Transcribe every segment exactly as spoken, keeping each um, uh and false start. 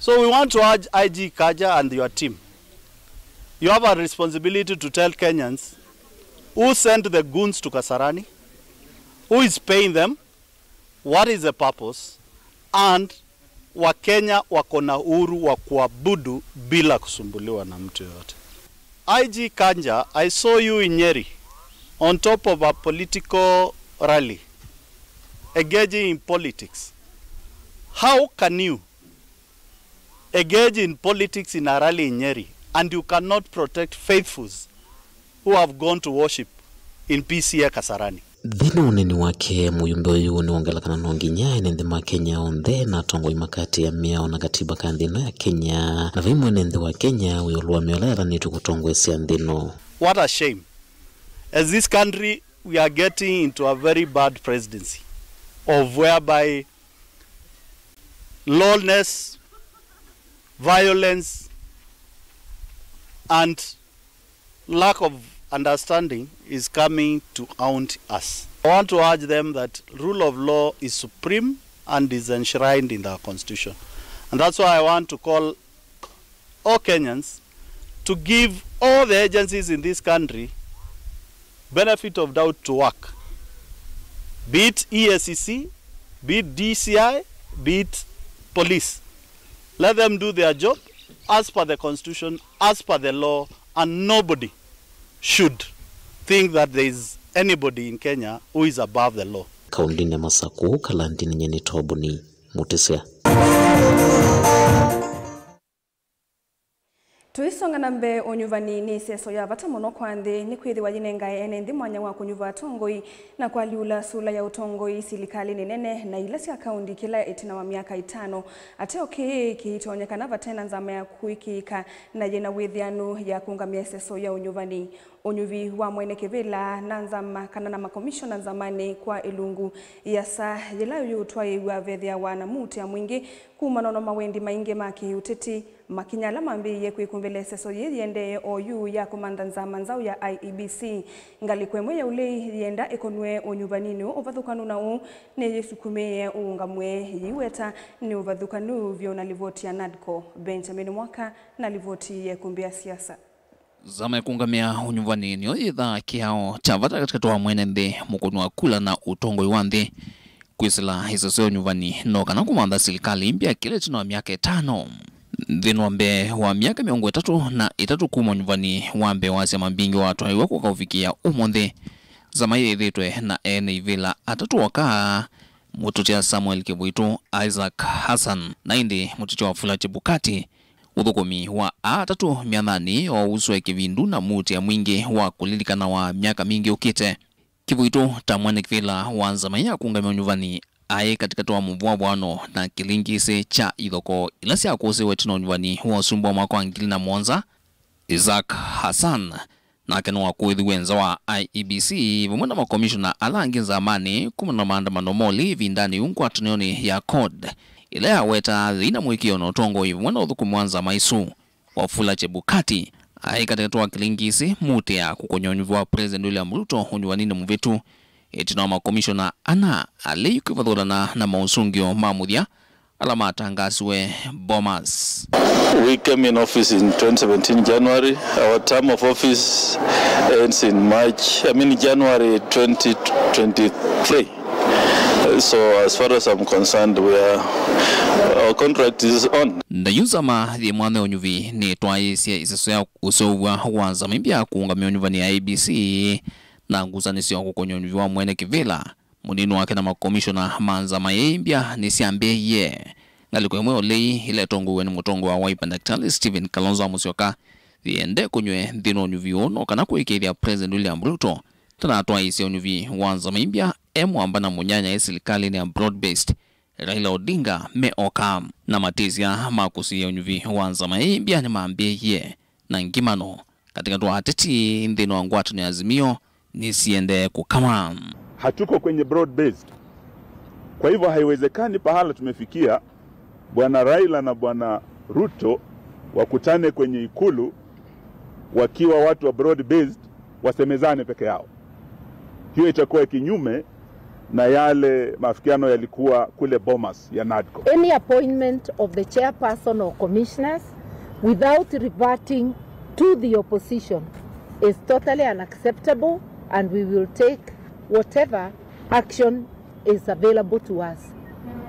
So we want to urge I G Kanja and your team. You have a responsibility to tell Kenyans who sent the goons to Kasarani, who is paying them, what is the purpose, and Wakenya wako na uhuru wa kuabudu bila kusumbuliwa na mtu yoyote. I G Kanja, I saw you in Nyeri on top of a political rally, engaging in politics. How can you engage in politics in a rally in Nyeri and you cannot protect faithfuls who have gone to worship in P C A Kasarani? Nthĩnĩ wa ũneeni wake, mũyumbe ũyũ nĩwongela kana no nginya ene nthĩ ma Kenya onthe na atongoi makatĩĩa mĩao na katiba ka nthĩ ĩno ya Kenya, na vai mwene nthĩ wa Kenya wĩ ĩũlũ wa mĩao ĩla yathanĩtw'e kũtongoesya nthĩ ĩno. What a shame. As this country, we are getting into a very bad presidency of whereby lawlessness, violence, and lack of understanding is coming to haunt us. I want to urge them that rule of law is supreme and is enshrined in our constitution. And that's why I want to call all Kenyans to give all the agencies in this country benefit of doubt to work, be it E A C C, be it D C I, be it police. Let them do their job as per the constitution, as per the law, and nobody should think that there is anybody in Kenya who is above the law. Kaũndĩnĩ ya Masakũ, Kalantinĩ, nyie nĩ Toboni Mũtĩsya. Tũisonga na mbee, ũnyuvani nĩ ĩseso ya vata mũno kwa nthĩ, nĩkwĩthĩwa yĩnengae ene nthĩ mwanya wa kũnyuva atongoi na kũalyũla sũla ya ũtongoi silikalĩnĩ nene na ila sya kaũndi kĩla ĩtina wa myaka ĩtano. Ateo kĩĩ kĩitonyekana vate na nzama ya kũĩkĩĩka na yĩna wĩthĩanu ya kũũngamĩa ĩseso ya ũnyuvani. Ũnyuvi wa mwene kĩvĩla na nzama kana na makomishona nzamanĩ kwa ĩlungu ĩasa yĩla yũtwaĩĩw'a vethĩawa na muutĩa mwingĩ kumana na mawendi maingĩ ma kĩũteti. Makinya ala mambĩĩie kwĩkũmbĩla ĩseso yĩĩ yĩendee oyu ya kũmantha nzama nzaũ ya I E B C. Ngalĩko ĩmwe ya ũlei yĩenda ĩkonw'e ũnyuvaninĩ ũũ ũvathũkanu na ũũ nĩyĩsukumĩĩe ũũngamw'e, yĩiweta nĩ ũvathũkanu vyũ na livoti ya NADCO. Benjamin Mwaka na livoti ya ĩkũmbĩ ya siasa. Nzama ya kũũngamĩa ũnyuvani nĩyo yĩthaa kĩao kya vata katĩkatĩ wa mwene nthĩ, mũkũni wa kula na ũtongoi wa nthĩ. Kwĩsĩla ĩseso ya ũnyuvani no kana kũmantha silikalĩ mbya kĩla ĩtina wa myaka ĩtano. Nthĩnĩ wa mbee wa myaka mĩongo ĩtatũ na ĩtatũ kuma ũnyuvani wa mbee wa syama mbingĩ watwaĩwe kũka ũvikĩa ũmũnthĩ, nzama yĩthĩtwe na ene ivĩla atatũ oka, mũtũtia Samuel Kĩvũitũ, Isaac Hassan, na ĩndĩ mũtũtia Wafula Chebukati. Ũthũkũmi wa aa atatũ myathanĩ ouswe kĩvindu na muutĩa mwingĩ wa kũlilikana wa myaka mingĩ yũkĩte. Kĩvũitũ ta mwene kĩvĩla wa nzama ya kũũngamya ũnyuvani aĩ katĩkatĩ wa mũvũavũano na kĩlingĩsĩ kya ithokoo ila syakũsĩwe ĩtina wa ũnyuvani wa ũsumbĩ wa mwaka wa ngili na mũonza. Isaac Hassan nake nĩwakũĩthiw'e nza wa I E B C vamwe na makomishona ala angĩ nzamanĩ kumana na maandamano ma ũlei ĩvindanĩ yu ngwatanĩonĩ ya CORD, ĩla yawetaa thĩna mũĩkĩĩo na ũtongoi vamwe na ũthũkũmi wa nzama ĩsu. Wafula Chebukati aĩ katĩkatĩ wa kĩlingĩsĩ muutĩa kũkony'a ũnyuvi wa President William Ruto ũnyuvaninĩ mũvĩtu, ĩtina wa makomishona ana alei kwĩvathũkana na maũsũngĩo ma mũthya ala matangaasiwe Bomas. We came in office in twenty seventeen January. Our term of office ends in March, I mean January twenty twenty-three. So as far as I'm concerned, we are, our contract is on. Na yu nzama yĩ mwanya ũnyuvi nĩtwaĩĩsye ĩseso ya ũseũvw'a wa nzama mbya kũũngamĩa ũnyuvani ya I E B C na ngusanĩsyo kũkony'a ũnyuvi wa mwene kĩvĩla, mũnini wake na makomishona ma nzama ĩĩ mbya nĩsyambĩĩie. Ngalĩko ĩmwe ya ũlei ĩla ĩtongoew'e nĩ mũtongoi wa Wiper Daktari Stephen Kalonzo Musyoka yĩendee kũnyw'e nthĩnĩ wa ũnyuvi ũũ no kana kũĩkĩĩthya President William Ruto ndanatwaĩĩsya ũnyuvi wa nzama mbya e mwamba na mũnyanyae silikalĩnĩ ya broad based Raila Odinga me oka, na matĩsya ma kũsiĩĩa ũnyuvi wa nzama ĩĩ mbya nĩmambĩĩie, na ngimano katĩkatĩ wa ateti nthĩnĩ wa ngwatanĩo ya Azimio nĩsiendee kũkama. Hatuko kwenye broad based. Kwa hivyo haiwezekani pahala tumefikia Bwana Raila na Bwana Ruto wakutane kwenye ikulu wakiwa watu wa broad based, wasemezane peke yao. Hiyo itakuwa kinyume Na yale maafikiano yalikuwa kule Bomas ya NADCO. Any appointment of the chairperson or commissioners without reverting to the opposition is totally unacceptable, and we will take whatever action is available to us,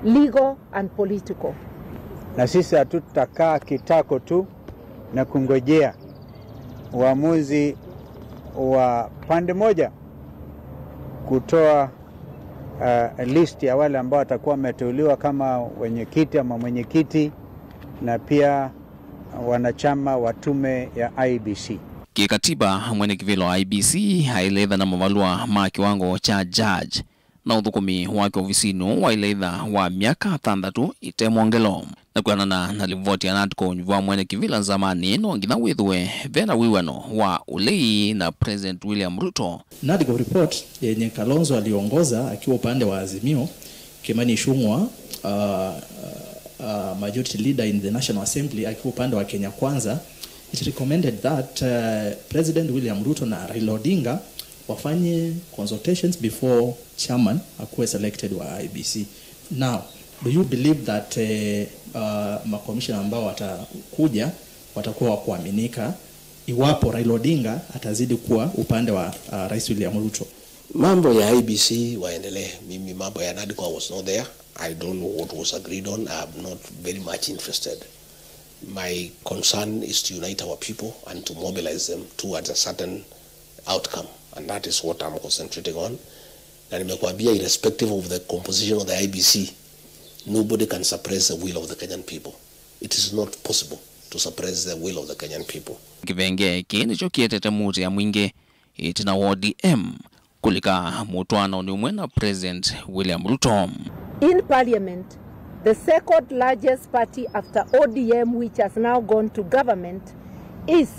legal and political. Na sisi hatutakaa kitako tu na kungojea uamuzi wa pande moja kutoa uh, list ya wale ambao watakuwa wameteuliwa kama wenyekiti ama mwenyekiti na pia wanachama wa tume ya I E B C. Kĩkatiba, mwene kĩvĩla wa I E B C aĩle ĩtha na mavalũa ma kĩwango kya judge, na ũthũkũmi wake ovisinĩ ũũ waĩle ĩtha wa myaka thanthatũ ĩte mwongelo. Na kwĩanana na livoti ya NADCO, ũnyuvi wa mwene kĩvĩla nzamanĩ no nginya wĩthĩwe ve na wĩw'ano wa ũlei na President William Ruto. NADCO report yenye Kalonzo aliongoza akiwa upande wa Azimio, Kimani Ichung'wa, uh, uh, majority leader in the National Assembly, akiwa upande wa Kenya Kwanza, it recommended that uh, President William Ruto na Raila Odinga wafanye consultations before chairman akuwe selected wa I E B C. Now, do you believe that uh, uh, makomishona ambao watakuja watakuwa wa kuaminika iwapo Raila Odinga atazidi kuwa upande wa uh, Rais William Ruto? Mambo ya I E B C waendelee. Mimi mambo ya NADCO, I was not there. I don't know what was agreed on. I'm not very much interested. My concern is to unite our people and to mobilize them towards a certain outcome. And that is what I'm concentrating on. Na nimekuambia, irrespective of the composition of the I E B C, nobody can suppress the will of the Kenyan people. It is not possible to suppress the will of the Kenyan people. Kĩvengee kĩĩ nĩkyo kĩetete mutĩ ya mwingĩ ĩtina wa O D M kũlika mũtwaanonĩ ũmwe na President William Ruto. In parliament, the second largest party after O D M, which has now gone to government, is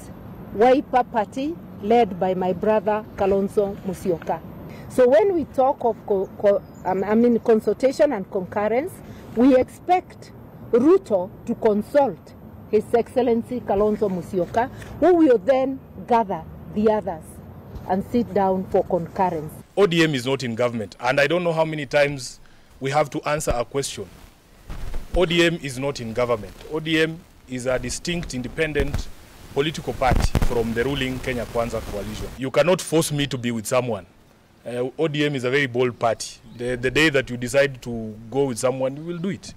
Wiper Party, led by my brother Kalonzo Musyoka. So when we talk of co- co- um, I mean, consultation and concurrence, we expect Ruto to consult His Excellency Kalonzo Musyoka, who will then gather the others and sit down for concurrence. O D M is not in government, and I don't know how many times we have to answer a question. O D M is not in government. O D M is a distinct independent political party from the ruling Kenya Kwanza coalition. You cannot force me to be with someone. Uh, O D M is a very bold party. The, the day that you decide to go with someone, you will do it.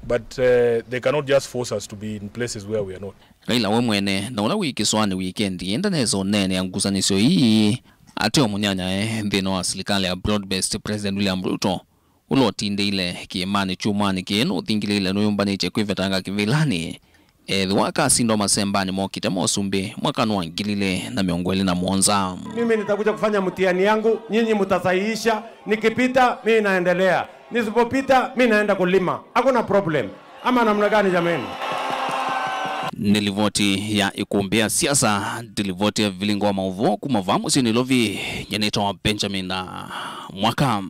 But uh, they cannot just force us to be in places where we are not. Raila we mwene, na ũla wĩ kĩsũanĩ wikendi ĩĩ, ndanesa ũneenea ngusanĩsyo ii ate o mũnyanyae nthĩnĩ wa silikalĩ ya broad-based President William Ruto, ũla ũtindĩile kĩĩmanĩ kyumwanĩ kĩĩ nũthingĩlĩĩle nũyũmbanĩtye kwĩvetanga kĩvĩlanĩ ethĩwa akasindwa masembanĩ mokĩte ma ũsumbĩ mwakanĩ wa ngili ilĩ na mĩongo ĩlĩ na mũonza. Mimi nitakuja kufanya mtihani yangu, nyinyi mtasahihisha. Nikipita, mimi naendelea. Nisipopita, mimi naenda kulima. Hakuna problem. Ama namna gani, jameni? Nĩ livoti ya ikumbĩ ya siasa, ndĩ livoti ya vilingo wa maũvoo kuma vaa mũsyĩ Nairobi, nyenĩtawa Benjamin Mwaka.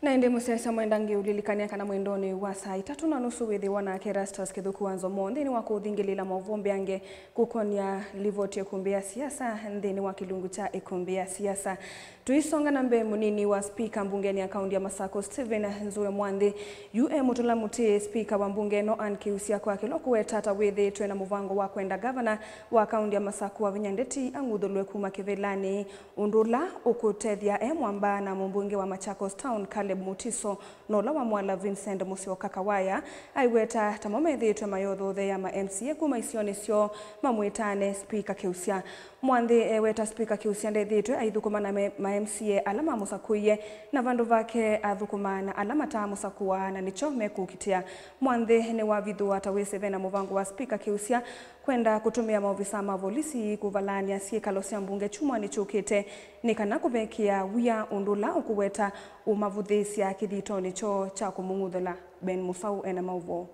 Na ĩndĩ mũsyaĩĩsya mwendangi ũlilikany'a kana mwendonĩ wa saa itatũ na nusu wĩthĩwa nake Erastus Kĩthũku wa Nzomo nthĩnĩ wa kũthingĩlĩĩla maũvoo mbeange kũkonĩa livoti ya ikumbĩ ya siasa nthĩnĩ wa kĩlungu kya ikumbĩ ya siasa. Tũisonga na mbee, mũnini wa spika mbungenĩ ya kaunti ya Masakũ, Stephen Nzue Mwanthi, yu e mũtũla mũtĩ spika wa mbunge ĩno Ann Kĩusya kwa kĩla ũkũweta ta wĩthĩĩtwe na mũvango wa kwenda ngavana wa kaunti ya Masakũ Wavinya Ndeti ang'uthũlwe kuma kĩvĩlanĩ, ũndũ ũla ũkũtethya e mwamba na mũmbunge wa Machakos Town Caleb Mutiso na ũla wa Mwala Vincent Musyoka Kawaya aiweta ta mo methĩĩtwe mayothotheea ma M C A kuma isionĩ syoo mamwĩtaane spika Kĩusya. Mwanthi eweta spika Kĩusya ndethĩĩtwe aithũkũma na me- ma M C A ala mamũsakũie, na vandũ vake athũkũmaa na ala mataamũsakũaa, na nĩkyo mekũkitĩa. Mwanthi nĩwavithũa ta wĩsĩ ve na mũvango wa spika Kĩusya kwenda kũtũmĩa maovisaa ma volisi kũvalaany'a syĩkalo sya mbunge kyumwanĩ kyũkĩte nĩ kana kũvekĩa wia ũndũ ũla ũkũweta ũmavũthĩĩsya kĩthitonĩ kyoo kya kũmũng'uthũla. Ben Mũsaũ ena maũvoo.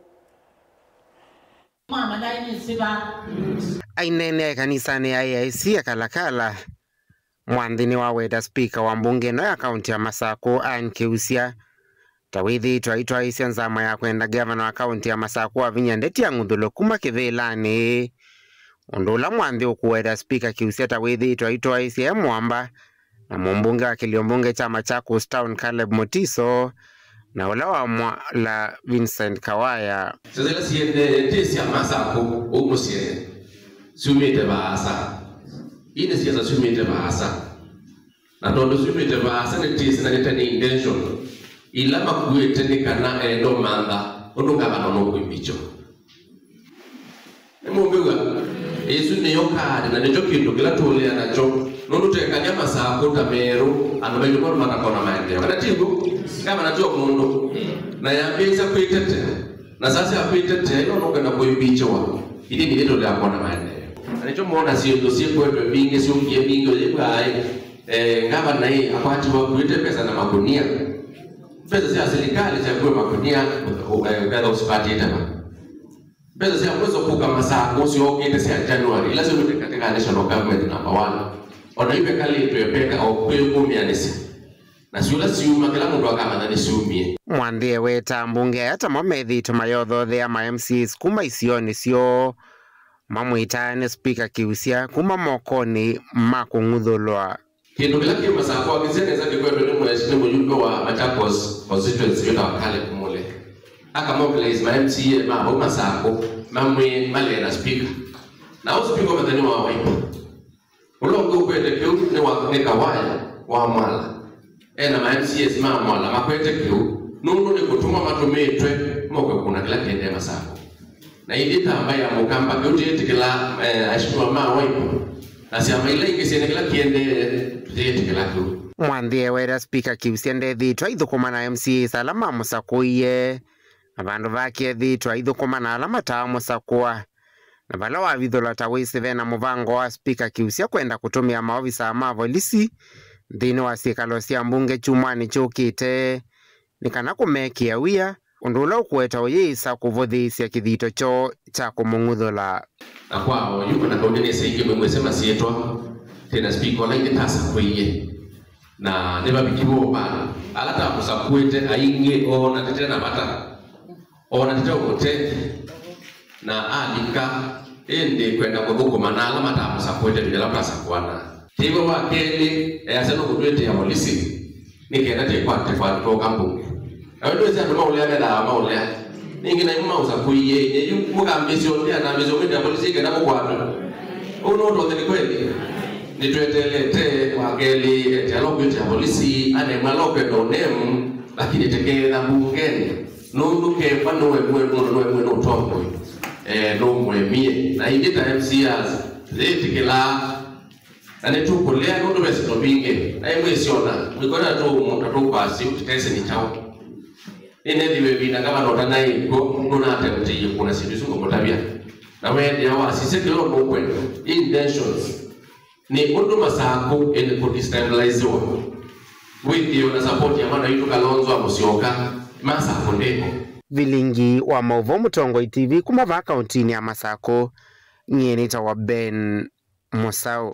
Aineenea ĩkanisanĩ ya A I C ya Kalakala, Mwanthi nĩwaweta spika wa mbunge ĩno ya kaunti ya Masakũ, Ann Kĩusya, ta wĩthĩĩtwe aitwaĩĩsya nzama ya kwenda ngavana wa kaunti ya Masakũ Wavinya Ndeti ang'uthũlwe kuma kĩvĩlanĩ, ũndũ ũla Mwanthi ũkũweta spika Kĩusya ta wĩthĩĩtwe aitwaĩĩsya e mwamba na mũmbunge wa kĩlio mbunge kya Machakos Town Caleb Mutiso, na ũla wa Mwala Vincent Kawaya. Sasa ila siendee ti sya Masakũ ũu mũsyĩ, syumĩte vaasa. Ii nĩ siasa syumĩte vaasa. Na tondũ syumĩte vaasa, nĩtĩsĩ na nĩte nĩ intention. Ila makuĩte nĩ kana enda ũmantha ũndũ ngavana nũkwĩmbikywa. Nĩmũmbĩw'a? Ĩsu nĩyo kaati, na nĩkyo kĩndũ kĩla tũũlea nakyo, nũndũ twekany'a Masakũ ta merũ, andũ maitũ monthe matakona maendeeo. Kana ti w'o? Ngavana ti o mũndũ. Na yambĩĩsya kwĩtete. Na sasa akwĩtete, ĩla ũkwenda kũĩmbikyĩwa, ithyĩ nĩthyĩ tũlea kwona maendeeo. Na nĩkyo mwona syĩndũ syĩkwetwe mbingĩ, syũkie mbingĩ, ũyĩw'aa, eh, ngavana ĩ, akwatiwe akuĩte mbesa na makunia. Mbesa sya silikalĩ syakue makunia, eh, ũkethwa ũsipatĩte va. Mbesa sya mwĩso kũka Masakũ syookĩte sya January, ila syumĩte katika national government number one. O na yu vekalĩtwe veka o kwĩkũmĩanĩsya. Na syũla syuma, kĩla mũndũ akamanya nĩsyumie. Mwanthi eweta ambunge aya tamo methĩĩtwe mayothothea ma M C As kuma isionĩ syoo, mamwĩtaa nĩ Spika Kiusya kuma mokonĩ ma kũng'uthũlwa. Kĩndũ kĩla kĩ Masakũ akĩsya nesa kĩkwetwe nĩ mwesi nĩ mũyumbe wa Machakos constituency wĩtawa Caleb Mule. Akamobilize ma M C A ma vau Masakũ, mamwĩ malee na Spika. Na ũ Spika ũmethani wa Wiper. Ũla ũngĩ ũkwete kĩu nĩ wa, nĩ Kawaya wa Mwala. E na ma M C As ma Mwala makwete kĩu, nũndũ nĩ kũtũmwa matũmĩtwe moke kũna kĩla kĩendee Masakũ. Na ithyĩ ta mbaĩ ya Mũkamba kĩu tũyĩtĩkĩla, eh, aheshimiwa ma Wiper. Na syama ila ingĩ syene kĩla kĩendee, tũyĩtĩkĩla kĩu. Mwanthi eweta Spika Kiusya ndethĩĩtwe aithũkũma na M C As ala mamũsakũie, na vandũ vake ethĩĩtwe aithũkũma na ala mataamũsakũa. Na vala wavithũla ta wĩsĩ ve na mũvango wa Spika Kiusya kwenda kũtũmĩa maovisaa ma volisi nthĩnĩ wa syĩkalo sya mbunge kyumwanĩ kyũkĩte, nĩ kana kũmekĩa wia, ũndũ ũla ũkũeta ũyĩĩsa kũvũthĩĩsya kĩthito kyoo kya kũmũng'uthũla. Na kwa oyu, o na kaunti nĩsĩ ingĩ mwĩmwĩsĩ masyĩtwa, twĩ na Spika ũla ingĩ tasakũie. Na nĩvavikiwe o vandũ. Ala tamũsakũĩte aingĩ o na tũte na vata. O na tũteũmũtethya, na alika, ĩndĩ kwenda kũthũkũma na ala matamũsakũĩte vĩndĩ ĩla twasakũanaa. Kĩw'ũ wa kelĩ, easya nũkũtwĩtĩa volisi, nĩ kenda tĩkwate kwa twoka mbunge. Na we ndwĩsĩ andũ maũlea methaa maũlea. Ningĩ na imwe maũsakũie, yu mũkambĩsya ũndĩ, anambĩsya ũmĩtĩa volisi kenda mũkwatwe. Ũu nũndũ nĩ kweli. Nĩtweteelete wa kelĩ, ete ala ũkwĩtĩa volisi, anemwe ala ũkwenda ũnemu, lakini tĩkeetha mbungenĩ. Nũndũ kemba nũemwe, nũndũ nũemwe nũtongoi, eh, nũmũemie. Na ithyĩ ta M C As, tũyĩtĩkĩlaa, na nĩtũkũlea nũndũ ve syĩndũ mbingĩ. Na ĩmwĩsyona, mwĩkona tũmũ, na tũkwasya, tũtesĩ nĩ kyaũ. Nĩnethiwe ĩvinda ngavana ũtanaĩ kw'o, nũnatemũtĩie kũna syĩndũ isu ngũmũtavya. Na weethĩa wasisya kĩla ũndũ ũkwenda, intentions. Nĩ ũndũ Masakũ ĩndĩ kũdestabilizewa. Wĩthĩo na support ya mwana witũ Kalonzo wa Musyoka, Masakũ ndĩko. Vilingi wa maũvoo Mũtongoi T V kuma vaa kauntinĩ ya Masakũ, nyie nĩtawa Ben Mũsaũ.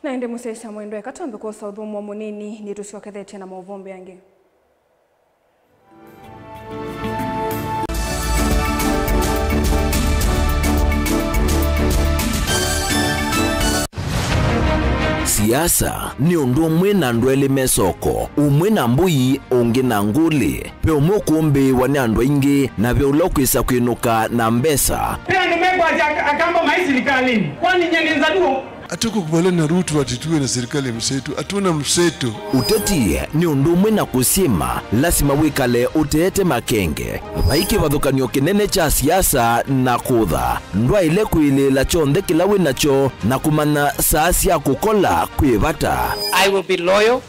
Na ĩndĩ mũsyaĩĩsya mwendwa, eka twambe kwosa ũthũmũo mũnini, nĩtũsyokethetye na maũvoo mbeange. Siasa nĩ ũndũ ũmwe na andũ elĩ me soko, ũmwe na mbũi, ũngĩ na ngũlĩ. Ve ũmwe ũkũmbĩĩwa nĩ andũ aingĩ, na ve ũla ũkwĩsa kwĩnũka na mbesa. Ve andũ mekwasya Akamba mai silikalĩnĩ, kwani nyie nĩ Nzaluo? Hatukukubaliana na Ruto ati tuwe na serikali ya mseto. Hatuna mseto. Ũteti nĩ ũndũ ũmwe na kũsyĩma, lasima wĩkale ũteete makenge. Vai kĩvathũkany'o kĩnene kya siasa na kũtha. Ndwaĩle kwĩlĩĩla kyonthe kĩla wĩ nakyo na kũmanya saa sya kũkola kwĩ vata. I will be loyal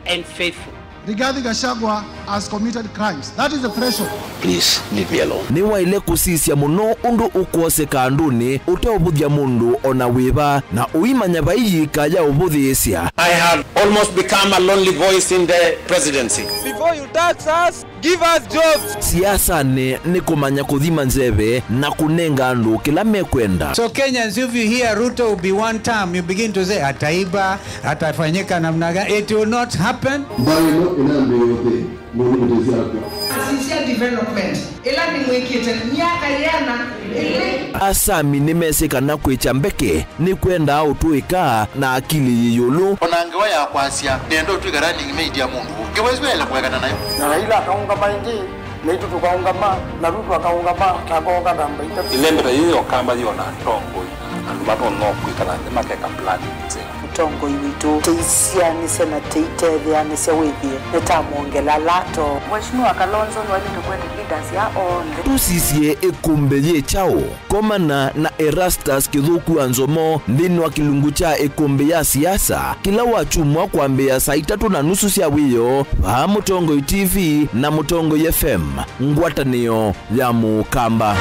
and faithful. Rigathi Gachagua has committed crimes. That is the threshold. Please leave me alone. Nĩwaĩle kũsisya mũno ũndũ ũkwoseka andũnĩ ũteũvũthya mũndũ o na wĩva, na ũimanya vai yĩika ya ũvũthĩĩsya. I have almost become a lonely voice in the presidency. Before you tax us, give us jobs. Siasanĩ nĩ kũmanya kũthima nzeve na kũnenga andũ kĩla mekwenda. So Kenyans, if you hear Ruto will be one term, you begin to say, "Ataiba, atafanyika namna gani?" It will not happen. Mbaĩ ĩno ĩnambĩĩe ũthĩ, mũndũ mũtĩ syakwa. Sisya development ĩla nĩmwĩkĩte myaka yĩana ĩlĩ. Asami nĩmesĩ kana kwĩkya mbeke nĩkwendaa ũtũĩka na akili yĩ ĩũlũ. O na ngewa ya kwasya, nĩenda ũtw'ĩka running mate ya mũndũ ũngĩ, wĩsĩ waĩle kũekana nayo. Na Raila akaũngama ĩngĩ, naitũ tũkaũngama, na Ruto akaũngama, na akooka namba itatũ. Ĩlembe ta yĩĩ ya Ũkamba yĩona atongoi, andũ matonya kwĩkala nthĩ makeka plan nzeo. Mũtongoi witũ, tũisyaanĩsya na tũitetheanĩsya wĩthĩe nĩtamwongela lato. Mheshimiwa Kalonzo nĩwaĩlĩte kwete leaders ya onthe. Tũsisye ĩkũmbĩ yĩ kyaũ? Komana na Erastus Kĩthũku wa Nzomo nthĩnĩ wa kĩlungu kya ĩkũmbĩ ya siasa kĩla wakyumwa kwambĩĩa saa itatũ na nusu sya wĩoo vaa Mũtongoi T V na Mũtongoi F M, ngwatanĩo ya Mũkamba.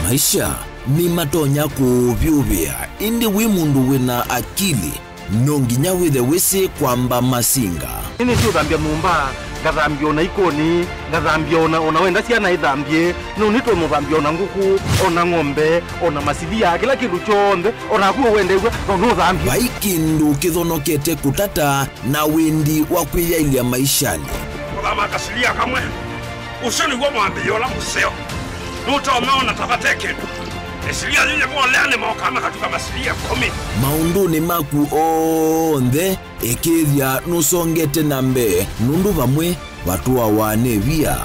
Maisha nĩmatonya kũũvyũvĩa, ĩndĩ wĩ mũndũ wĩ na akili, no nginya wĩthe wĩsĩ kwamba masinga. Nĩnĩsĩ ũthambya nyũmba, ngathambya ona ikoni, ngathambya ona, ona wenda syana ithambye, no nĩtũmũthambya ona ngũkũ, ona ng'ombe, ona masilia, kĩla kĩndũ kyonthe, o naku ũwendew'a, no nũthambye. Vai kĩndũ kĩthonokete kũtata na wendi wa kwĩyaĩlya maishanĩ. Kũthama kasilia kamwe. Ũsu nĩw'o mwambĩĩo ũla mũseo. Nũtonya ona ta vate kĩndũ. Ĩsilia yĩyĩvolea nĩmokaa makatuka masilia ĩkũmi. Maũndũnĩ maku onthe, ĩkĩĩthya nũsongete na mbee, nũndũ vamwe vatũawa nĩ via.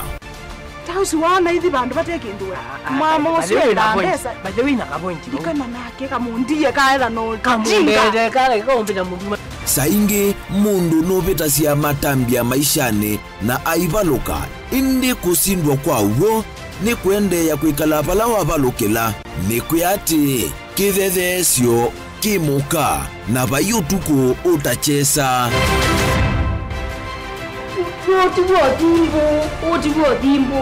Ta ũsu waana ithi vandũ vate kĩndũ we. Mama ũsu endaa mbesa. By the way, na kavointi vau. Ikana nake kamũndie kaetha no kamũndie kale kaũmbĩla mũndũ. Saa ingĩ mũndũ nũvĩtasya matambya maishanĩ na aivalũka, ĩndĩ kũsindwa kwa w'o nĩ kũendeea kwĩkala vala wavalũkĩla. Nĩkwĩa atĩĩ, kĩthetheesyo kĩ mũka, na vai ũtukũ ũtakyesa. Ũũ ti w'o thimbũ, ũũ ti w'o thimbũ.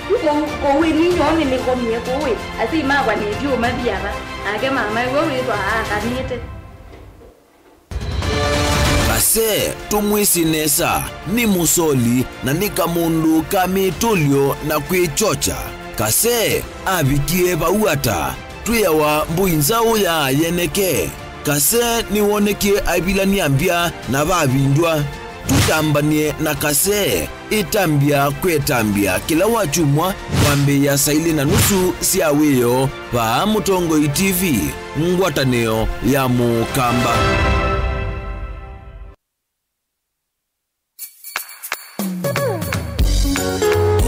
Kũu, kũu ĩ ninyoo nĩnĩkomie kũu ĩ, asyai makwa nĩthyũũma viava, nake mamae w'o wĩthwa aakanĩte. Kasee tũmwĩsĩ nesa, nĩ mũsoli na nĩ kamũndũ ka mĩtũlyo na kwĩkyokya. Kasee avikie vau ata? Twĩawa mbũi nzaũ ya yeneke. Kasee nĩwonekie aivilany'a mbya na vavindw'a. Tũtambany'e na Kasee. Ĩtambya kwetambya kĩla wakyumwa kwambĩĩa saa ilĩ na nusu sya wĩoo vaa Mũtongoi T V, ngwatanĩo ya Mũkamba.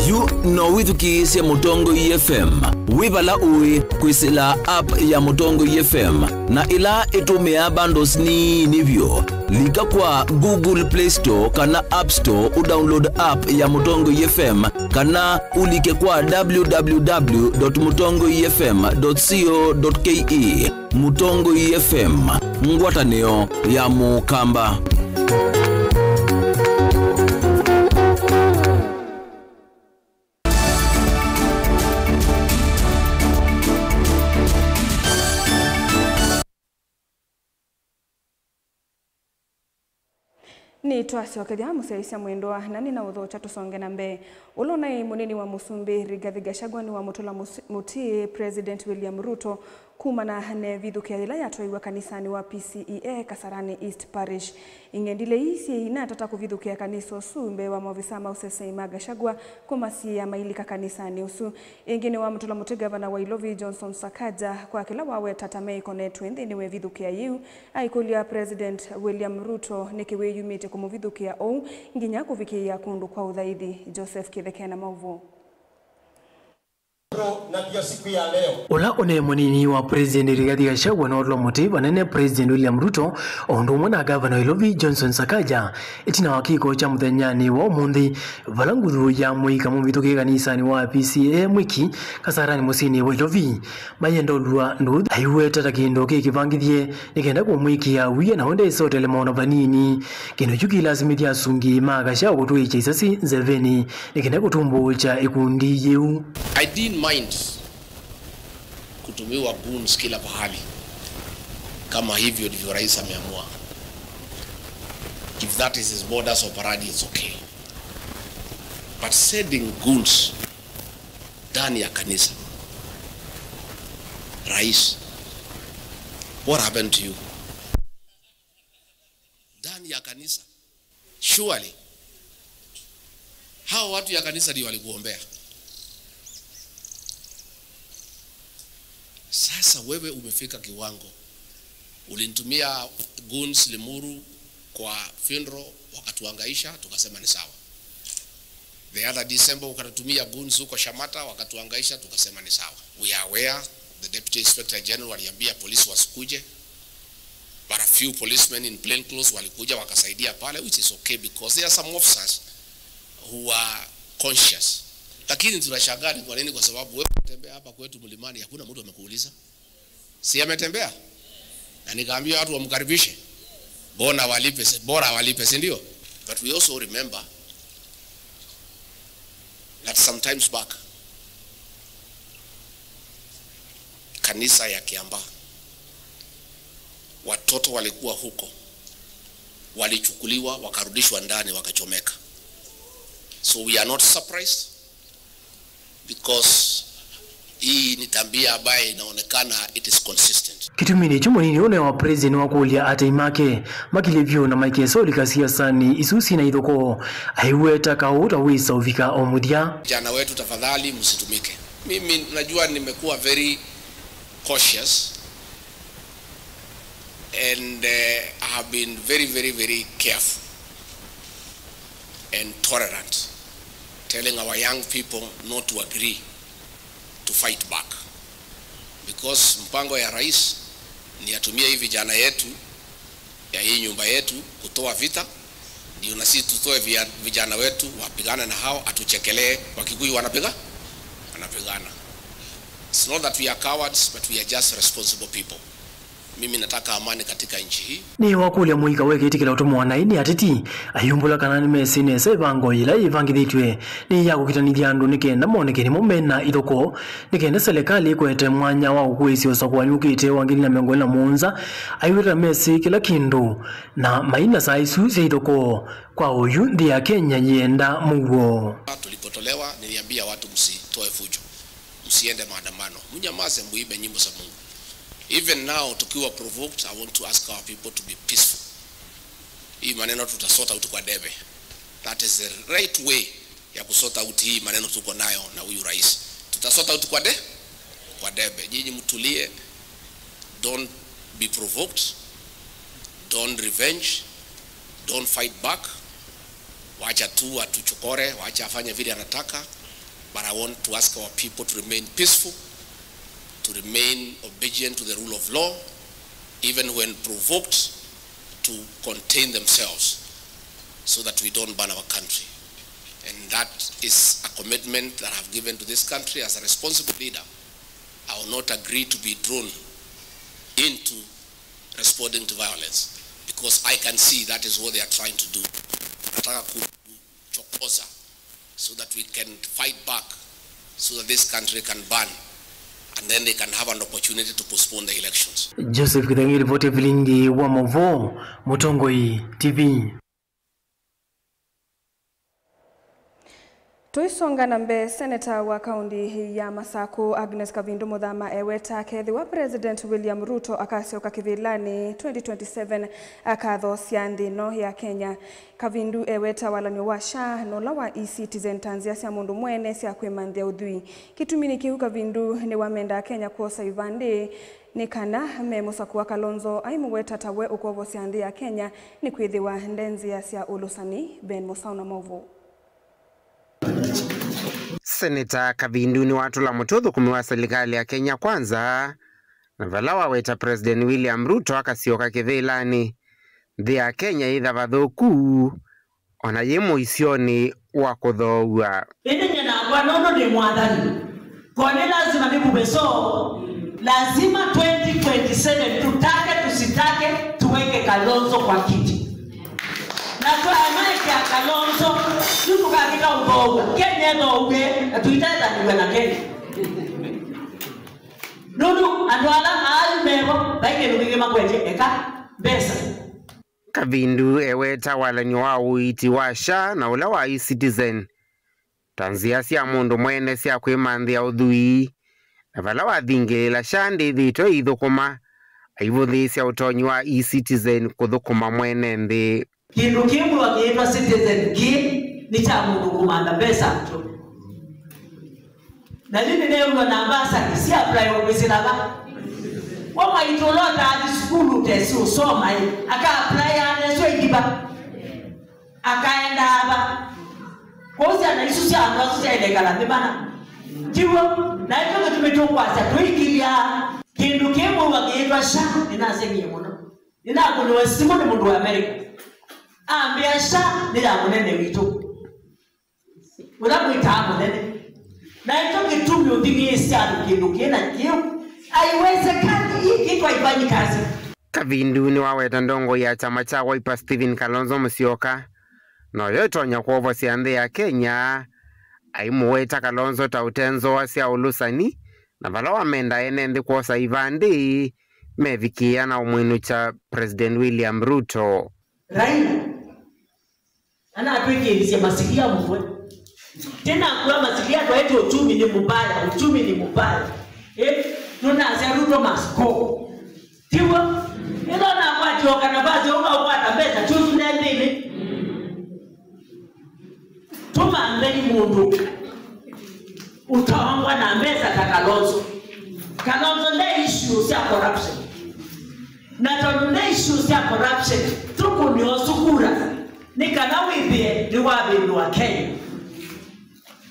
Yu no wĩthukĩĩsye Mũtongoi F M wĩ vala ũĩ kwĩsĩla app ya Mũtongoi F M, na ĩla ĩtũmĩaa bundles nini vyũ. Lika kwa Google Play Store kana App Store ũdownload app ya Mũtongoi F M, kana ũlike kwa w w w dot mũtongoi f m dot co dot k e. Mũtongoi F M, ngwatanĩo ya Mũkamba. Nĩtwasyokethya mũsyaĩĩsya mwendwa, na nĩnaũthokya tũsonge na mbee. Ũla ũnaĩ mũnini wa mũsumbĩ Rigathi Gachagua nĩwamũtũla mũs-, mũtĩ President William Ruto kumana na ĩvithũkĩa yĩla yatwaiwe kanisanĩ wa P C E A Kasarani East Parish. Ing'endilei syĩ inatata kũvithũkĩa kanisa ũsu mbee wa maovisaa ma ũseseĩ ma Gachagua kũmasiĩĩa mailika kanisanĩ ũsu. Ĩngĩ nĩwamũtũla mũtĩ ngavana wa Ilovi Johnson Sakaja kwa kĩla waweta ta meĩkonetwe nthĩnĩ wa ĩvithũkĩa yĩu, aikũlya President William Ruto nĩkĩ wĩyumĩtye kũmũvithũkĩa ũu nginya kũvikĩĩa kũndũ kwa ũthaithi. Joseph Kĩtheke na maũvoo. Na ndio siku ya leo. Ũla ũnaĩ mũnini wa President Rigathi Gachagua nĩwatũla mũtĩ vanene President William Ruto, o ũndũ ũmwe na ngavana wa Ilovi Johnson Sakaja, ĩtina wa kĩko kya mũthenyanĩ wa ũmũnthĩ, vala nguthu ya mũika mũvithũkĩe kanisanĩ wa P C E A Mwiki, Kasarani mũsyĩnĩ wa Ilovi. Mayenda ũlua ndũũ aiweta ta kĩndũ kĩ kĩvangĩthye nĩ kenda kũmwĩkĩa wia na wenda ĩsotele maũndũ vanini. Kĩndũ kyu kĩlasimĩthya asungi ma Gachagua kũtwĩkya isasi nzevenĩ nĩ kenda kũtumbũũkya ĩkundi yĩu. I didn't mind kutumiwa goons kila pahali kama hivyo ndivyo rais ameamua. If that is his modus operandi, it's okay. But sending goons ndani ya kanisa. Rais, what happened to you? Ndani ya kanisa. Surely. Hao watu ya kanisa ndio walikuombea. Sasa wewe umefika kiwango. Ulinitumia goons Limuru kwa funeral, wakatuhangaisha, tukasema ni sawa. The other December ukatutumia goons huko Shamata, wakatuhangaisha, tukasema ni sawa. We are aware, the Deputy Inspector General aliambia polisi wasikuje, but a few policemen in plain clothes walikuja wakasaidia pale, which is okay because there are some officers who are conscious. Lakini tunashangaa ni kwa nini, kwa sababu wewe unatembea hapa kwetu Mlimani, hakuna mtu amekuuliza. Si ametembea? Na nikaambia watu wamkaribishe. Bora walipe, si- bora walipe, si ndio? But we also remember that sometimes back, kanisa ya Kiambaa, watoto walikuwa huko, walichukuliwa, wakarudishwa ndani, wakachomeka. So we are not surprised. Because hii ni tabia ambayo inaonekana it is consistent. Kĩtumi nĩkyo mũnini ũnene wa president wakũlya atei make makilye vyũ na maikesa ũlika siasanĩ isu syĩna ithũkũ, aiweta kaũ ta wĩsa ũvika o mũthya. Vijana wetu, tafadhali msitumike. Mimi najua nimekuwa very cautious and uh, I have been very, very, very careful and tolerant, telling our young people not to agree to fight back, because mpango ya rais ni atumie hii vijana yetu ya hii nyumba yetu kutoa vita, ndio na sisi tutoe via- vijana wetu wapigane na hao, atuchekelee Wakikuyu wanapiga wanapigana. It's not that we are cowards, but we are just responsible people. Mimi nataka amani katika nchi hii. Nĩ wakũlya mũika wekĩtĩkĩla ũtũmwa naĩ nĩ ateti, ayumbũla kana nĩmesĩ nesa ĩvango yĩla yĩvangĩthĩtw'e nĩ ya kũkitanĩthya andũ nĩ kenda moneke nĩmo mena ithũkũ, nĩ kenda selekalĩ ĩkwete mwanya wa ũkũĩsya ũsakũani ũkĩte wa ngili na mĩongo ĩlĩ na mũonza, aiweta mesĩ kĩla kĩndũ na maina saa isu sya ithũkũ. Kwa ũyu, nthĩ ya Kenya yĩenda mũuo. Tulipotolewa, niliambia watu msitoe fujo. Msiende maandamano. Mnyamaze, muimbe nyimbo za Mungu. Even now, tukiwa provoked, I want to ask our people to be peaceful. Hii maneno tutasort out kwa debe. That is the right way ya kusort out hii maneno tuko nayo na huyu rais. Tutasort out kwa de-, kwa debe. Nyinyi mtulie. Don't be provoked. Don't revenge. Don't fight back. Wacha tu atuchokore, wacha afanye vile anataka. But I want to ask our people to remain peaceful, to remain obedient to the rule of law, even when provoked, to contain themselves so that we don't burn our country. And that is a commitment that I've given to this country as a responsible leader. I will not agree to be drawn into responding to violence, because I can see that is what they are trying to do. Wanataka kuchokoza so that we can fight back, so that this country can burn, and then they can have an opportunity to postpone the elections. Joseph Kithangi, ripoti ya vilingi wa Mauvoo, Mũtongoi T V. Tũisonga na mbee, seneta wa kaũnti ya Masakũ, Agnes Kavindu Mũthama, eweta akethĩwa President William Ruto akasyoka kĩvĩlanĩ twenty twenty-seven, akathosya nthĩ ĩno ya Kenya. Kavindu eweta walan'yo wa SHA na ũla wa eCitizen ta nzĩa sya mũndũ mwene sya kwĩmanthĩa ũthwii. Kĩtumi nĩ kĩu, Kavindu nĩwamenda Akenya kwosa ivandĩ nĩ kana memũsakũa Kalonzo, aimũweta ta we ũkwovosya nthĩ ya Kenya, nĩkwĩthĩwa nde nzĩa sya ũlũsani. Ben Mũsaũ na maũvoo. Seneta Kavindu nĩwatũla mũtĩ ũthũkũmi wa silikalĩ ya Kenya Kwanza, na vala waweta President William Ruto akasyoka kĩvĩlanĩ, nthĩ ya Kenya yĩtha vathũku, o na yĩ mũisyonĩ wa kũthoow'a. Ĩndĩ nyie nakwa, nũndũ nĩ mwathani, ko nĩ lazima nĩkuve soo, lazima twenty twenty-seven, tutake tusitake, tuweke Kalonzo kwa kiti. Na twamaekea Kalonzo, yu tũkakĩta ũthoow'a. Kenya ĩthoow'e, na tũitethanĩw'a na Kenya. Nũndũ andũ ala aayu mevo, vai kĩndũ kĩngĩ makwetye, eka mbesa. Kavindu eweta walan'yo wa ũiiti wa SHA na ũla wa eCitizen ta nzĩa sya mũndũ mwene sya kwĩmanthĩa ũthwii, na vala wathingĩlĩla SHA ndĩthĩĩtwe ĩithũkũma, aivũthĩĩsya ũtonyi wa eCitizen kũthũkũma mwene nthĩ. Kĩndũ kĩmwe kĩĩtwa citizen kĩ nĩ kya mũndũ kũmantha mbesa njo. Na yu nĩneew'a na mbasani si apply kwĩsĩla va. Wa maitũ ũla ũtaathi sukulu ũtesi ũsoma ĩ, aka apply aneswa ithi va. Akaendaa va. Kwoou syana isu sya andũ asu syaĩle ĩkala nthĩ mana. Tiw'o? Na ĩkyo kĩtumi tũkwasya tũikilya kĩndũ kĩmwe kĩĩtwa sha. Nĩnasemie mũno. Nĩnakũnĩwe simũ nĩ mũndũ wa America. Ambĩa sha nĩ ya mũnene witũ. Ũla mwĩtaa mũnene. Na ĩkyo kĩtumi ũthing'ĩĩsya andũ kĩndũ kĩ na kĩu. Haiwezekani, hii kitu haifanyi kazi. Kavindu nĩwaweta ndongoi ya kyama kya Wiper Stephen Kalonzo Musyoka, na ũyo ĩtonya kwovosya nthĩ ya Kenya, aimũweta Kalonzo ta ũte nzoa sya ũlũsani, na vala wamenda ene nthĩ kwosa ivandĩ mevikĩĩa na ũmwĩnũkya President William Ruto. Raila anatwĩkĩĩthisye masilia mũtwe. Tena kula masilia twaĩtwe uchumi ni mbaya, uchumi ni mbaya. Eh, tunasya Ruto must go. Tiw'o? Ĩla nakwatioka nafasi ũkaũkwata mbesa chusu nendĩnĩ. Tũmanthei mũndũ ũtaongwa na mbesa ta Kalonzo. Kalonzo nde issue sya corruption. Na tondũ nde issue sya corruption, tũkũnĩo sukura nĩ kana wĩthĩe nĩwavĩndũa Kenya.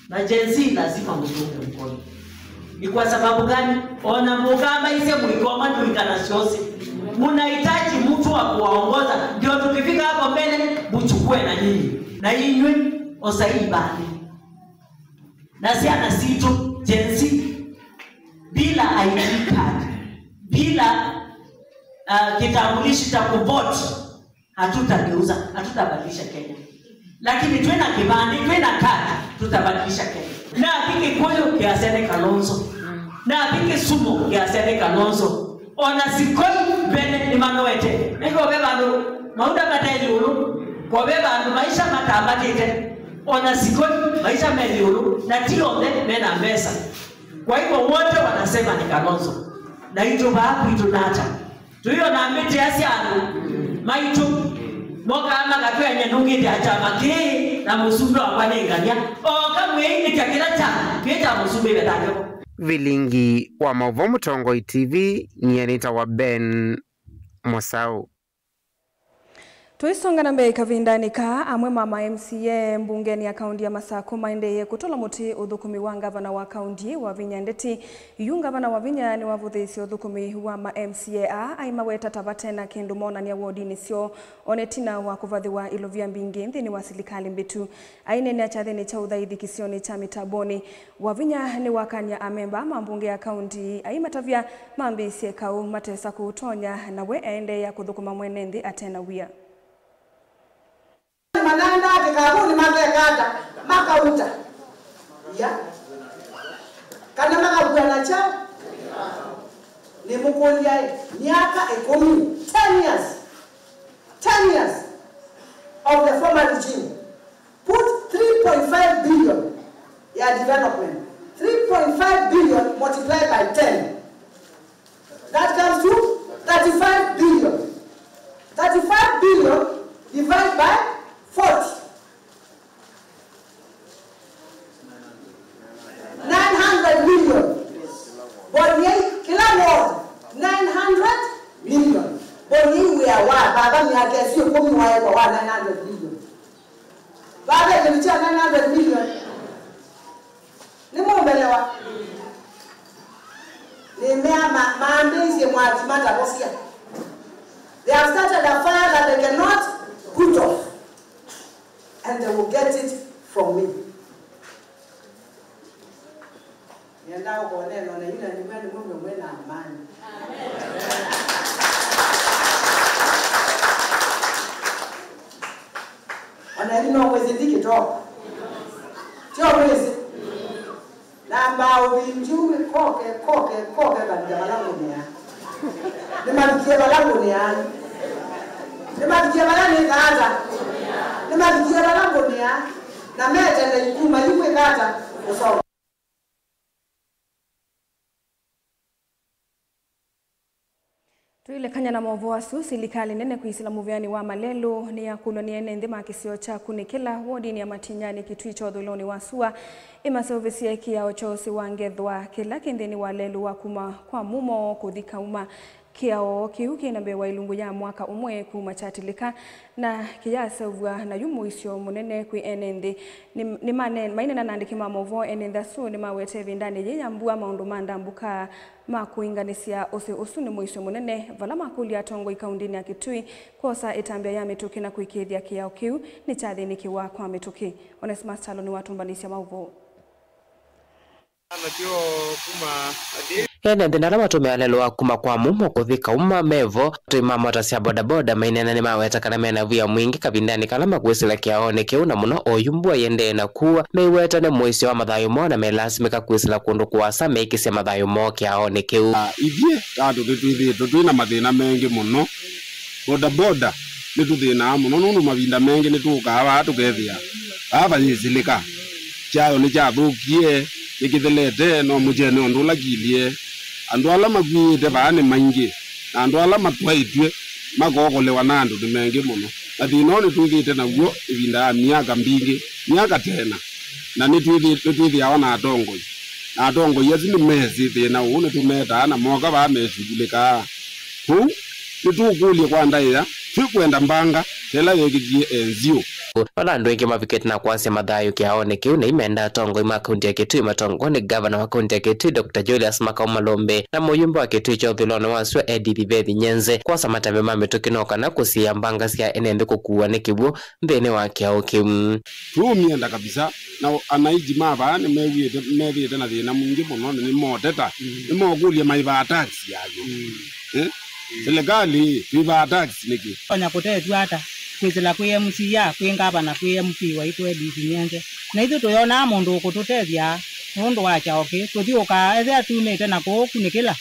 Na Gen Z lazima mtunge mkono. Ni kwa sababu gani? Ona mũkamaisye mũikoma ndũikana syose. Mnahitaji mtu wa kuwaongoza, ndio tukifika hapo mbele mchukue na nyinyi. Na inywe osai ibali. Na syana sitũ Gen Z bila I D card, bila uh, kitambulishi cha kuvote, hatutageuza, hatutabadilisha Kenya. Lakini twĩna kĩvandĩ, twĩna kadi, tutabadilisha Kenya. Na athi Kĩkũyũ kĩasya nĩ Kalonzo. Na athi Kĩsumo kĩasya nĩ Kalonzo. Ona Sikoi mbene nĩmanoete. Nĩko ve vandũ mauta mate ĩũlũ. Ko ve vandũ maisha matambatĩte. Ona Sikoi maisha me ĩũlũ. Na ti onthe mena mbesa. Kwa hivyo wote wanasema ni Kalonzo. Na itũ vaa kwitũ nata. Tũiona mbĩtĩa sya andũ maitũ mokaa makatwĩanĩa nũngĩte a kyama kĩĩ na mũsumbĩ wakwa nĩ ngania. Oka mwĩinĩkya kĩla kyama kĩĩ kya mũsumbĩ vetangĩko. Vilingi wa maũvoo Mũtongoi T V, nyie nĩtawa Ben Mũsaũ. Tũisonga na mbee kavindanĩ kaa, amwe ma ma M C A mbungenĩ ya kaunti ya Masakũ maendeeye kũtũla mũtĩ ũthũkũmi wa ngavana wa kaunti Wavinya Ndeti. Yu ngavana Wavinya nĩwavũthĩĩsye ũthũkũmi wa ma M C A aa aimaweta ta vate na kĩndũ monany'a wodinĩ syoo, o na ĩtina wa kũvathĩwa ilovia mbingĩ nthĩnĩ wa silikalĩ mbĩtu. Aineenea kyathĩnĩ kya ũthaithi kĩsionĩ kya Mĩtambonĩ, Wavinya nĩwakany'a amemba ma mbunge ya kaunti aimatavya mambĩĩsye kaũ matesa kũũtonya, na we aendeea kũthũkũma mwene nthĩ ate na wia. Manandaa kĩkavũnĩ makeka ata? Makauta ia kana makakua na kyaũ? Nĩmũkũlya ĩ, myaka ĩkũmi, ten years, ten years of the former regime. Put three point five billion ya development. Three point five billion multiply by ten. That comes to thirty-five billion. Thirty-five billion divide by forty. Nine hundred million. Mbonyei kĩla ward nine hundred million. Mbonyei wĩa wa vava myaka ĩsu ĩkũmi waekwa wa nine hundred million. Vave kĩndũ kya nine hundred million. Nĩmũmbelewa? Nĩmea ma-, mambĩĩsye mwaki matavosya. They have started a fire that they cannot put off. And they will get it from me. Nĩenda ũkonena na yu na nĩmwe nĩmwe mwĩ na amani. Ona yu no mwĩsĩ ndi kĩtoko. Tyo mwĩsĩ. Nambaa ũvĩndyu wĩ koke, koke, koke, mavika vala ngũnĩaa. Nĩmavikie vala ngũnĩaa. Nĩmavikie vala nĩkaa ata? Nĩmavikie vala ngũnĩaa. Na metele ikuma yu kwĩka ata? Kũsoma. Tũilekany'a na maũvoo asu, silikalĩ nene kwĩsĩla mũvĩanĩ wa malelũ nĩyakũlw'a nĩ ene nthĩ ma kĩsio kya Kunĩkĩla wodinĩ ya Matinyani Kitui kya ũthũĩlonĩ wa sua ĩmaseũvĩsye kĩao kya ũsĩ wa ngethwa kĩla kĩ nthĩnĩ wa lelũ wa kuma kwa mumo kũthi kauma. Kĩao kĩu kĩ na mbee wa ilungu ya mwaka ũmwe kuma kyatilĩka na kĩyaseũvw'a na yu mũisyo mũnene kwĩ ene nthĩ. Nĩ, nĩ mane-, maineena na andĩki ma maũvoo, ene nthĩ asu nĩmawete ĩvindanĩ yĩĩ ya mbua maũndũ ma ndambũka ma kũinganĩsya ũsĩ ũsu nĩ mũisyo mũnene, vala makũlya atongoi kaundĩnĩ ya Kitui kwosa ĩtambya ya mĩtũkĩ na kũĩkĩĩthya kĩao kĩu nĩkyathĩnĩkĩwa kwa mĩtũkĩ. Onesmus Kyalo nĩwatũmbanĩsya maũvoo. Ene nthĩ ala matũmĩaa lelũ wa kuma kwa mumo kũthi kauma mevo, atũi ma mota sya bodaboda maineena nĩmaweta kana mena via mwingĩ kavindanĩ kala makwĩsĩla kĩaonĩ kĩu, na mũno oyu mbua yĩendee na kua, meiweta nĩ mũisyo wa mathayũ moo na melasimĩka kwĩsĩla kũndũ kũasa meĩkĩsye mathayũ moo kĩaonĩ kĩu. Ah, ithyĩ ta andũ nĩtwĩthĩĩtwe twĩ na mathĩna mengĩ mũno. Bodaboda nĩtũthĩnaa mũno nũndũ mavinda mengĩ nĩtũũkaa vaa tũkethĩa vaa vayĩsĩlĩka. Kyayo nĩkyathũkie, nĩkĩthelete, no mũkyene ũndũ ũla kilyĩ. Andũ ala makuĩĩte vaa nĩ maingĩ, na andũ ala matwaĩtw'e makookolewa na andũ nĩ mengĩ mũno. Na thĩna ũũ nĩtwĩthĩĩte naw'o ĩvinda ya myaka mbingĩ, myaka tena, na nĩtwĩthĩ-, nĩtwĩthĩawa na atongoi. Na atongoi asu nĩmesĩ thĩna ũũ nĩtũmetaa na mooka vaa mesukulĩkaa. Kwoou, nĩtũũkũlya kwa ndaĩa, twĩkwenda mbanga ta ĩla yeekĩkie N G O. Vala andũ aingĩ mavikĩte na kwasya mathayũ kĩaonĩ kĩu, na imenda atongoi ma kaunti ya Kitui matongwa nĩ ngavana wa kaunti ya Kitui, Doctor Julius Makau Malombe, na mũyumbe wa Kitui kya ũthũĩlonĩ wa sua, Edith Bethi Nyenze, kwosa matambya ma mĩtũkĩ no kana kũsiĩĩa mbanga sya ene nthĩ kũkuwa nĩ kĩw'ũ nthĩnĩ wa kĩao kĩu. Tũũmyenda kabisa, na anaiji ma vaa nĩmew'ĩte methĩĩte na thĩna mwingĩ mũno, na nĩmoteta, nĩmokũlya maĩvaa tax yake. Eh? Silikalĩ, twĩvaa tax nĩkĩ? Tonya kũtethw'a ata kwĩsĩla kwĩ M C A, kwĩ ngavana, kwĩ M P waitũ Edith Nyenze? Na ithyĩ tũyonaa mũndũ ũkũtũtethya nũndũ wa kyaũ kĩĩ? Tũthiũũkaa, ethĩa tumĩte na kũũ Kunĩkĩla,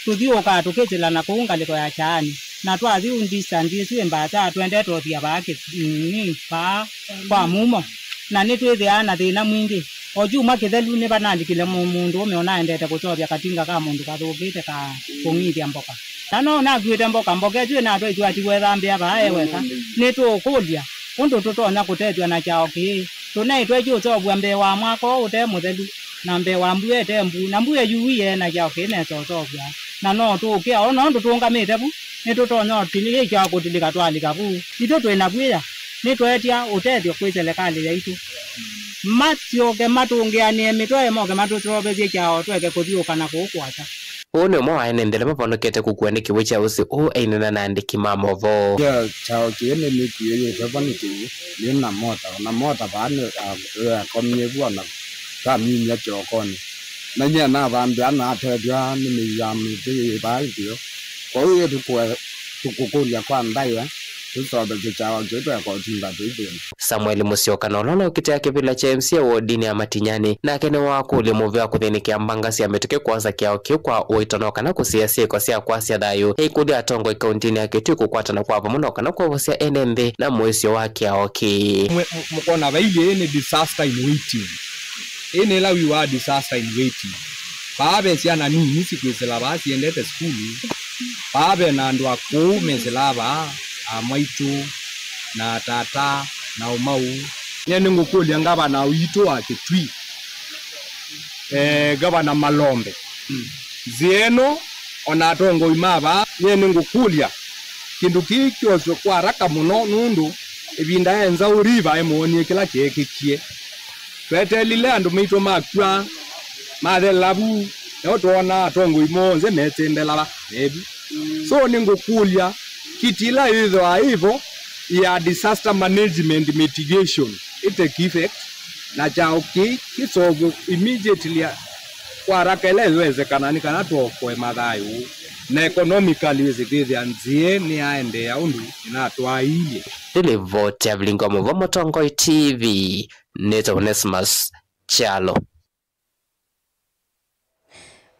tũthiũũkaa tũkĩsĩla na kũu ngalĩko ya Kyaani, na twathi ũ distance ĩsu ĩ mbasa, twendete ũthia vaa kĩ-, nini, vaa kwa mumo, na nĩtwĩthĩaa na thĩna mwingĩ. O kyumwa kĩthelu nĩvanalikile mũ-, mũndũũme ũnaendete kũseũvya katinga ka mũndũ kathũkĩte ka kũng'ithya mboka. Na no ũnakuĩte mboka, mboka ĩsu ĩnatwaĩtw'e atiwe ĩthambĩa vaa e weka. Nĩtũũkũlya ũndũ tũtonya kũtethw'a na kyaũ kĩĩ? Tũnaĩtwe kyũseũvw'a mbee wa mwaka ũũ ũte mũthelu, na mbee wa mbua ĩte mbuu, na mbua ĩyuie na kyaũ kĩĩ nesa ũseũvw'a? Na no tũũkĩa o nũndũ tũũngamĩte vu, nĩtũtonya ũtilĩkya kũtilĩka twalika vu. Ithyĩ twĩ na vw'ĩa, nĩtweetya ũtethyo kwĩ selekalĩ yaitũ. Masyoke matũngĩanĩe mĩtwe, moke matũseũvĩsye kyaũ tweke kũthiũũka na kũu kũasa. Ũũ nĩ ũmwe wa ene nthĩ ala mavonokete kũkuwa nĩ kĩw'ũ kya ũsĩ ũũ, aineena na andĩki ma maũvoo. Kya kyaũ kĩĩ nĩnĩkuĩĩte vo nĩ kĩw'ũ, nĩ na mota, o na mota vaa nĩ, a, yakomie vu, o na twamiumya kĩokonĩ. Na nyie nathambĩa natethw'a nĩ mĩi ya mĩtĩ yĩ vaa ĩtheo. Kwoou ĩĩ tũkũe-, tũkũkũlya kwa ndaĩa, tũseũvĩsye kyaũ kĩu tweka ũtinda twĩ thĩna. Samuel Musyoka, na ũla ũnaũkitĩa kĩvĩla kya M C A wodinĩ ya Matinyani, nake nĩwakũlya mũvĩa wa kũthĩnĩkĩa mbanga sya mĩtũkĩ kwosa kĩao kĩu kwa ũito no kana kũsiĩĩa syĩko sya kwasya thayũ ĩikũlya atongoi kauntinĩ ya Kitui kũkwatana kwa vamwe no kana kwovosya ene nthĩ na mũisyo wa kĩao kĩĩ. Mwe-, mu-, mũkona vailyĩ ĩĩ nĩ disaster in waiting. Ĩĩ nĩ ĩla wĩw'aa disaster in waiting. Vaa ve syana nini sikwĩsĩla vaa siendete sukulu. Vaa ve na andũ akũũ mesĩlaa vaa, amwaitũ, na atata, na ũmau. Nyie nĩngũkũlya ngavana witũ wa Kitui, eh, Ngavana Malombe, nzĩa ĩno, o na atongoi ma vaa, nyie nĩngũkũlya kĩndũ kĩĩ kyoswe kwa haraka mũno, nũndũ ĩvinda ya Nzau River ĩmwonie kĩla kyeekĩkie. Tweteelile andũ maitũ makw'a, mathelela vu, nĩyo twoona atongoi monthe metembela va, me vu. So, nĩngũkũlya, kiti ĩla yĩthĩwa yĩ vo ya disaster management mitigation ĩ take effect, na kyaũ kĩĩ kĩseũvw'e immediately kwa haraka ĩla ĩwesekana, nĩ kana tũokoe mathayũ, na economically wĩsĩ kwĩthĩa nzĩa nĩyaendeea ũndũ ĩnatwaĩilye. Nĩ livoti ya Vilingi wa Maũvoo Mũtongoi T V, nĩtawa Onesmus Kyalo.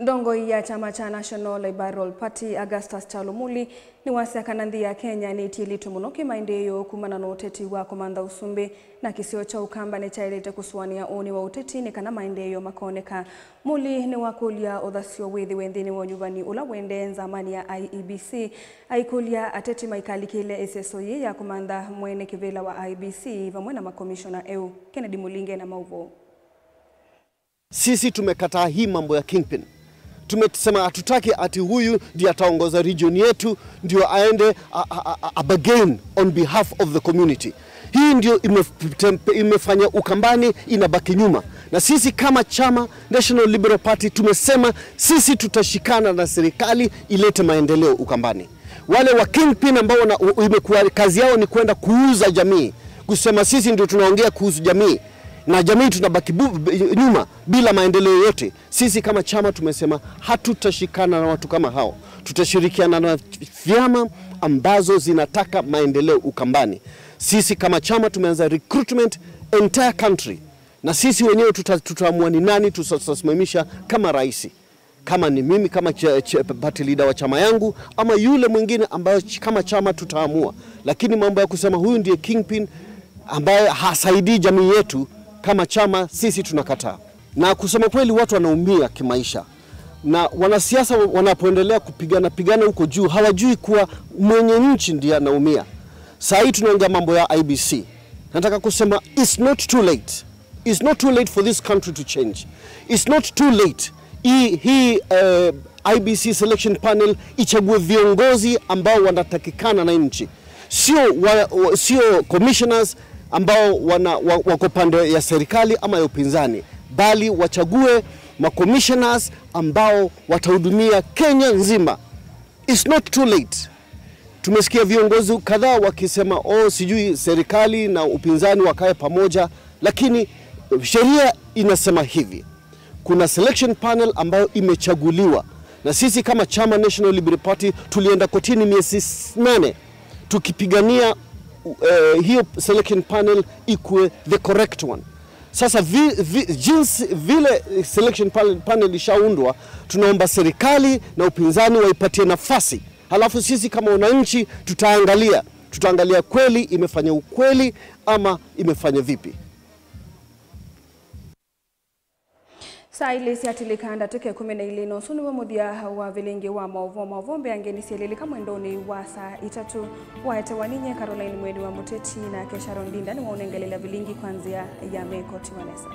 Ndongoi ya kyama kya National Liberal Party, Augustus Kyalo Muli, nĩwasya kana nthĩ ya Kenya nĩtiĩlĩtwe mũno kĩmaendeeo kumana na ũteti wa kũmantha ũsumbĩ, na kĩsio kya Ukamba nĩkyaĩlĩte kũsũanĩa ũnĩ wa ũteti nĩ kana maendeeo makoneka. Muli nĩwakũlya ũthasyo wĩthĩwe nthĩnĩ wa ũnyuvani ũla ũendee nzamanĩ ya I E B C, aikũlya ateti maikalikĩle ĩseso yĩĩ ya kũmantha mwene kĩvĩla wa I E B C vamwe na makomishona eũ. Kennedy Mulinge na maũvoo. Sisi tumekataa hii mambo ya kingpin. Tumesema hatutaki ati huyu ndiye ataongoza region yetu, ndio aende a, a, a, a bargain on behalf of the community. Hii ndio ime, imefanya Ukambani inabaki nyuma. Na sisi kama chama National Liberal Party tumesema sisi tutashikana na serikali ilete maendeleo Ukambani. Wale wa kingpin ambao wana, u- imekuwa kazi yao ni kwenda kuuza jamii, kusema sisi ndio tunaongea kuhusu jamii, na jamii tunabaki bu- b- nyuma bila maendeleo yote. Sisi kama chama tumesema hatutashikana na watu kama hao. Tutashirikiana na vyama ambazo zinataka maendeleo Ukambani. Sisi kama chama tumeanza recruitment entire country, na sisi wenyewe tuta- tutaamua ni nani tutasimamisha kama rais, kama ni mimi kama ch- ch- party leader wa chama yangu, ama yule mwingine ambayo ch- kama chama tutaamua. Lakini mambo ya kusema huyu ndiye kingpin ambaye hasaidii jamii yetu, kama chama sisi tunakataa. Na kusema kweli, watu wanaumia kimaisha, na wanasiasa wanapoendelea kupigana pigana huko juu, hawajui kuwa mwenye nchi ndiye anaumia. Saa hii tunaongea mambo ya I E B C. Nataka kusema it's not too late. It's not too late for this country to change. It's not too late. Hii hii uh, I E B C selection panel ichague viongozi ambao wanatakikana na nchi, sio wa, wa, sio commissioners ambao wana, wa, wako pande ya serikali ama ya upinzani, bali wachague ma commissioners ambao watahudumia Kenya nzima. It's not too late. Tumesikia viongozi kadhaa wakisema oh, sijui serikali na upinzani wakae pamoja, lakini sheria inasema hivi: kuna selection panel ambayo imechaguliwa, na sisi kama chama National Liberal Party tulienda kotini miezi s- nane tukipigania uh, hiyo selection panel ikuwe the correct one. Sasa vi, vi, jinsi vile selection panel, panel ishaundwa, tunaomba serikali na upinzani waipatie nafasi, halafu sisi kama wananchi tutaangalia, tutaangalia kweli imefanya ukweli ama imefanya vipi. Saa ilĩ syatilĩka ndatĩka ĩkũmi na ilĩ, na ũsu nĩw'o mũthya wa vilingi wa maũvoo. Maũvoo mbeange nĩsyelĩlĩka mwendonĩ wa saa itatũ. Waetewa ninyie Caroline Mweni wa Mũteti, nake Sharon Ndinda nĩwaũnengelelya vilingi kwa nzĩa ya meko. Tiwa nesa.